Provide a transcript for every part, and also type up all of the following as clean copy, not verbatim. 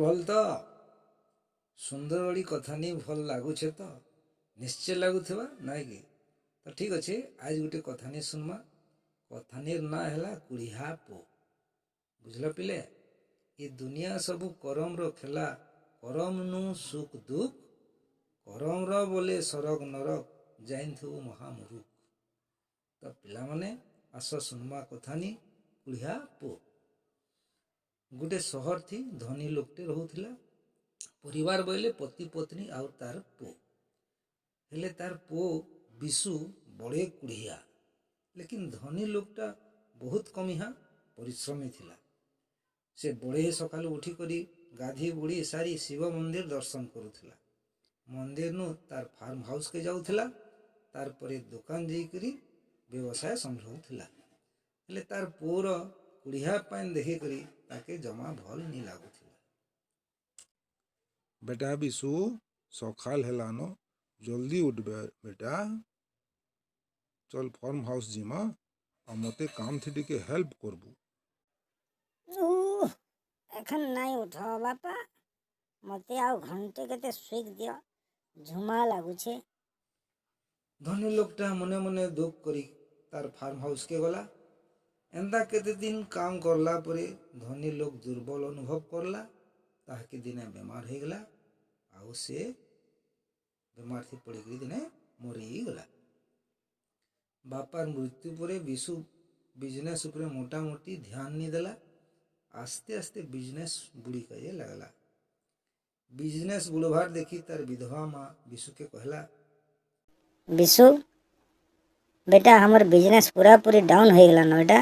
ଭଲ ତ? ସୁନ୍ଦରଗଡ଼ି କଥାନି ଭଲ ଲାଗୁଛେ ତ? ନିଶ୍ଚୟ ଲାଗୁଥିବା ନାଇଁ କି? ତ ଠିକ୍ ଅଛି, ଆଜ ଗୋଟେ କଥାନି ଶୁଣମା। କଥାନିର ନାଁ ହେଲା କୁଢ଼ିଆ ପୁଅ। ବୁଝିଲ ପିଲେ, ଏ ଦୁନିଆ ସବୁ କରମର ଖେଲା, କରମ ନୁ ସୁଖ ଦୁଃଖ, କରମର ବୋଲେ ସରଗ ନରକ, ଜାଣିଥିବୁ ମହାମୁରୁଖ। ତ ପିଲାମାନେ ଆସ ଶୁଣମା କଥାନି କୁଢ଼ିଆ ପୁଅ। ଗୋଟେ ସହର ଥି ଧନୀ ଲୋକଟେ ରହୁଥିଲା। ପରିବାର ବୋଇଲେ ପତି ପତ୍ନୀ ଆଉ ତାର ପୁଅ। ହେଲେ ତାର ପୁଅ ବିଶୁ ବଡ଼େ କୁଢ଼ିଆ, ଲେକିନ୍ ଧନୀ ଲୋକଟା ବହୁତ କମିହା ପରିଶ୍ରମୀ ଥିଲା। ସେ ବଢ଼େ ସକାଳୁ ଉଠିକରି ଗାଧି ବୁଢ଼ି ସାରି ଶିବ ମନ୍ଦିର ଦର୍ଶନ କରୁଥିଲା। ମନ୍ଦିରନୁ ତାର ଫାର୍ମ ହାଉସ୍କେ ଯାଉଥିଲା, ତାରପରେ ଦୋକାନ ଯାଇକରି ବ୍ୟବସାୟ ସମ୍ଭାଳୁଥିଲା। ହେଲେ ତାର ପୁଅର କୁଢ଼ିଆ ପାଇଁ ଦେଖିକରି ତାକେ ଜମା ଭଲ ନି ଲାଗୁଥିଲା। ବେଟା ବିଶୁ, ସକାଳ ହେଲାନ, ଜଲ୍ଦି ଉଠବେ ବେଟା, ଚଲ ଫାର୍ମ ହାଉସ୍ ଯିମା ଆଉ ମତେ କାମ ଥି ଟିକେ ହେଲ୍ପ କରବୁ। ଏଖନ୍ ନାଇଁ ଉଠ ବାପା, ମତେ ଆଉ ଘଣ୍ଟେ କେତେ ଶୋଇକ୍ ଦିଅ, ଝୁମା ଲାଗୁଛେ। ଧନୀ ଲୋକଟା ମନେ ମନେ ଦୁଃଖ କରି ତାର ଫାର୍ମ ହାଉସ୍କେ ଗଲା। ଏନ୍ତା କେତେ ଦିନ କାମ କରଲା ପରେ ଧନୀ ଲୋକ ଦୁର୍ବଳ ଅନୁଭବ କରଲା। ତାହାକେ ଦିନେ ବେମାର ହେଇଗଲା ଆଉ ସେ ବେମାର ଥି ପଡ଼ିକରି ଦିନେ ମରିଗଲା। ବାପାର ମୃତ୍ୟୁ ପରେ ବିଶୁ ବିଜନେସ୍ ଉପରେ ମୋଟାମୋଟି ଧ୍ୟାନ ନି ଦେଲା। ଆସ୍ତେ ଆସ୍ତେ ବିଜନେସ୍ ବୁଡ଼ି କରି ଲାଗଲା। ବିଜନେସ୍ ବୁଡ଼ବାର ଦେଖି ତାର ବିଧବା ମା ବିଶୁକେ କହିଲା, ବିଶୁ ବେଟା, ଆମର ବିଜନେସ୍ ପୁରାପୁରି ଡାଉନ୍ ହେଇଗଲାନ ବେଟା,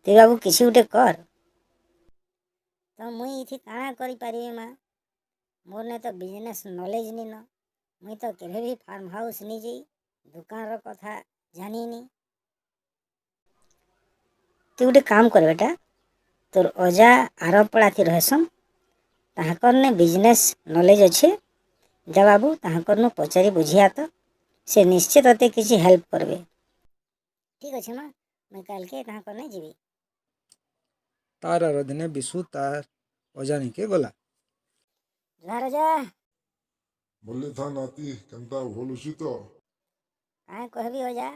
ତୁଇ ବାବୁ କିଛି ଗୋଟେ କର। ତ ମୁଇଁ ଏଠି କାଣା କରିପାରିବି ମା, ମୋର୍ ନେ ତ ବିଜନେସ୍ ନଲେଜ୍ ନିନ, ମୁଇଁ ତ କେବେ ବି ଫାର୍ମ ହାଉସ୍ ନି ଯାଇ, ଦୋକାନର କଥା ଜାନିନି। ତୁଇ ଗୋଟେ କାମ କର ବେଟା, ତୋର ଅଜା ଆରପଡ଼ାଥି ରହେସନ୍, ତାହାକର୍ ନେ ବିଜନେସ୍ ନଲେଜ୍ ଅଛେ, ଯା ବାବୁ ତାହାକର୍ନୁ ପଚାରି ବୁଝିଆ ତ, ସେ ନିଶ୍ଚୟ ତତେ କିଛି ହେଲ୍ପ କରବେ। ଠିକ୍ ଅଛେ ମା, ମୁଇଁ କାଲ୍କେ ତାହାକର୍ ନେ ଯିବି। ତାର ଆର ଦିନେ ବିଶୁ ତାର ଅଜାନିକେ ଗଲା। ଜୁହାର ଅଜା। ବୋଲେ ଥା ନାତି, କେନ୍ତା ଭଲ୍ ଅଛୁ ତ? କାଁ କହିବି ଅଜା,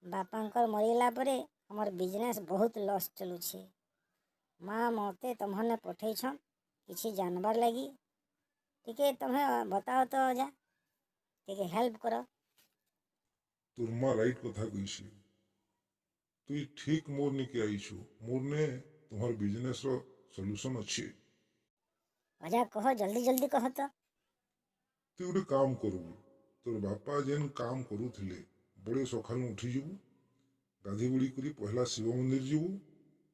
ବାପାଙ୍କର ମରିଗଲା ପରେ ଆମର ବିଜନେସ୍ ବହୁତ ଲସ୍ ଚଲୁଛେ। ମା ମତେ ତମନେ ପଠେଇଛନ୍ କିଛି ଜାନବାର୍ ଲାଗି, ଟିକେ ତମେ ବତାଅ ତ ଅଜା, ଟିକେ ହେଲ୍ପ କର। ତୋର ମା ରାଇଟ୍ କଥା କହିଛି, ତୁଇ ଠିକ୍ ମୋର୍ ନିକେ ଆଇଛୁ, ମୋର୍ ନେ ତୁମର ବିଜନେସ୍ର ସଲ୍ୟୁସନ୍ ଅଛି। ଅଜା କହ, ଜଲ୍ଦି ଜଲ୍ଦି କହ ତ। ତୁଇ ଗୋଟେ କାମ କରିବୁ, ତୋର ବାପା ଯେନ୍ କାମ କରୁଥିଲେ, ବଡ଼େ ସକାଳୁ ଉଠିଯିବୁ, ଗାଧି ବୁଢ଼ି କରି ପହଲା ଶିବ ମନ୍ଦିର ଯିବୁ,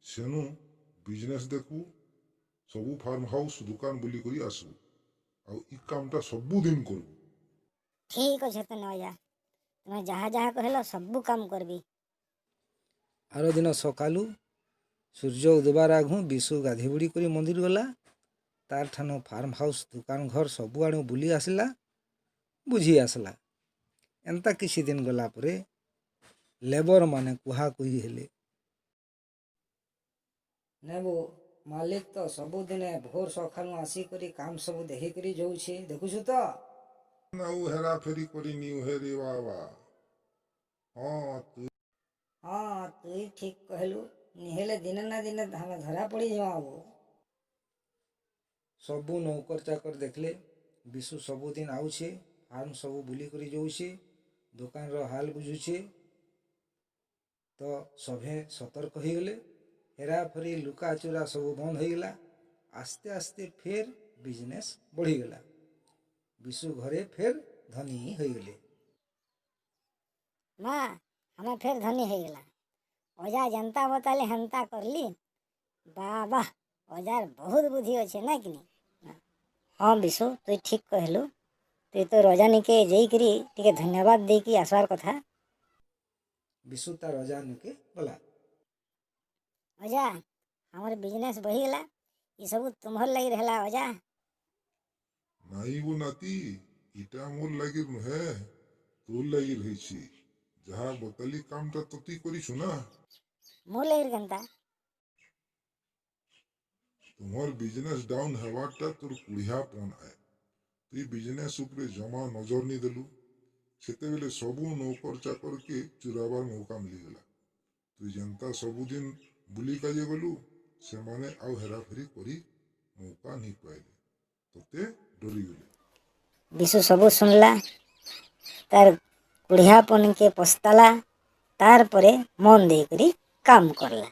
ସେନୁ ବିଜନେସ୍ ଦେଖିବୁ, ସବୁ ଫାର୍ମ ହାଉସ୍ ଦୋକାନ ବୁଲି କରି ଆସିବୁ, ଆଉ ଇ କାମଟା ସବୁଦିନ କରିବୁ। ଠିକ୍ ଅଛେ ତ ଅଜା, ତୁମେ ଯାହା ଯାହା କହିଲ ସବୁ କାମ କରିବି। ଆର ଦିନ ସକାଳୁ ସୂର୍ଯ୍ୟ ଉଦବାର ଆଘୁ ବିଶୁ ଗାଧି ବୁଢ଼ି କରି ମନ୍ଦିର ଗଲା। ତାର ଠାନୁ ଫାର୍ମ ହାଉସ୍ ଦୋକାନ ଘର ସବୁଆଡ଼ୁ ବୁଲି ଆସିଲା, ବୁଝି ଆସିଲା। ଏନ୍ତା କିଛି ଦିନ ଗଲା ପରେ ଲେବର ମାନେ କୁହାକୁହି ହେଲେ, ନେବୁ ମାଲିକ ତ ସବୁଦିନେ ଭୋର ସକାଳୁ ଆସିକରି କାମ ସବୁ ଦେଖିକରି ଯାଉଛି, ଦେଖୁଛୁ ତ? ଆଉ ହେରା ଫେରି କରିନି ହେରେ ବାବା। ହଁ ତୁଇ ହଁ ତୁଇ ଠିକ୍ କହିଲୁ, ନିହେଲେ ଦିନେ ନା ଦିନେ ଆମେ ଧରା ପଡ଼ିଯିମା ବାବୁ। ସବୁ ନୌକର ଚାକର ଦେଖିଲେ ବିଶୁ ସବୁଦିନ ଆଉଛେ, ଫାର୍ମ ସବୁ ବୁଲିକରି ଯାଉଛେ, ଦୋକାନର ହାଲ ବୁଝୁଛେ, ତ ସଭେ ସତର୍କ ହେଇଗଲେ। ହେରାଫେରି ଲୁକାଚୁରା ସବୁ ବନ୍ଦ ହେଇଗଲା। ଆସ୍ତେ ଆସ୍ତେ ଫେର୍ ବିଜନେସ୍ ବଢ଼ିଗଲା। ବିଶୁ ଘରେ ଫେର୍ ଧନୀ ହେଇଗଲେ। ମା ଆମେ ଫେର୍ ଧନୀ ହେଇଗଲା, ଅଜା ଯେନ୍ତା ବତାଲେ ହେନ୍ତା କରଲି। ବାବା ଅଜାର ବହୁତ ବୁଦ୍ଧି ଅଛେ ନା କିନି? ହଁ ବିଶୁ ତୁଇ ଠିକ୍ କହିଲୁ, ତୁଇ ତୋର ଅଜାନିକେ ଯାଇକରି ଟିକେ ଧନ୍ୟବାଦ ଦେଇକି ଆସବାର୍ କଥା। ବିଶୁ ତାର ଅଜାନିକେ ଗଲା। ଅଜା ଆମର ବିଜନେସ୍ ବଢ଼ିଗଲା, ଏସବୁ ତୁମର ଲାଗି ହେଲା ଅଜା। ନାଇଁ ଗୋ ନାତି, ଇଟା ମୋର୍ ଲାଗି ନୁହେଁ, ତୋର୍ ଲାଗି ରହିଛି, ଯାହା ବତାଲି କାମଟା ତ ତୁଇ କରିଛୁ ନା। ମୋର୍ ଲାଗି କେନ୍ତା? ତୁମର ବିଜନେସ୍ ଡାଉନ୍ ହେବାରଟା ତୋର କୁଢ଼ିଆପନ୍ ଆଏ। ତୁଇ ବିଜନେସ୍ ଉପରେ ଜମା ନଜର ନି ଦେଲୁ। ସେତେବେଲେ ସବୁ ନୌକର ଚାକରକେ ଚୁରାବାର ମୌକା ମିଳିଗଲା। ତୁଇ ଯେନ୍ତା ସବୁଦିନ ବୁଲି କାଜେ ଗଲୁ, ସେମାନେ ଆଉ ହେରାଫେରି କରି ମୌକା ନି ପାଇଲେ, ତତେ ଡରିଗଲେ। ବିଶୁ ସବୁ ଶୁଣଲା, ତାର କୁଢ଼ିଆପନକେ ପସ୍ତାଲା, ତାର୍ ପରେ ମନ ଦେଇକରି କାମ କରଲା।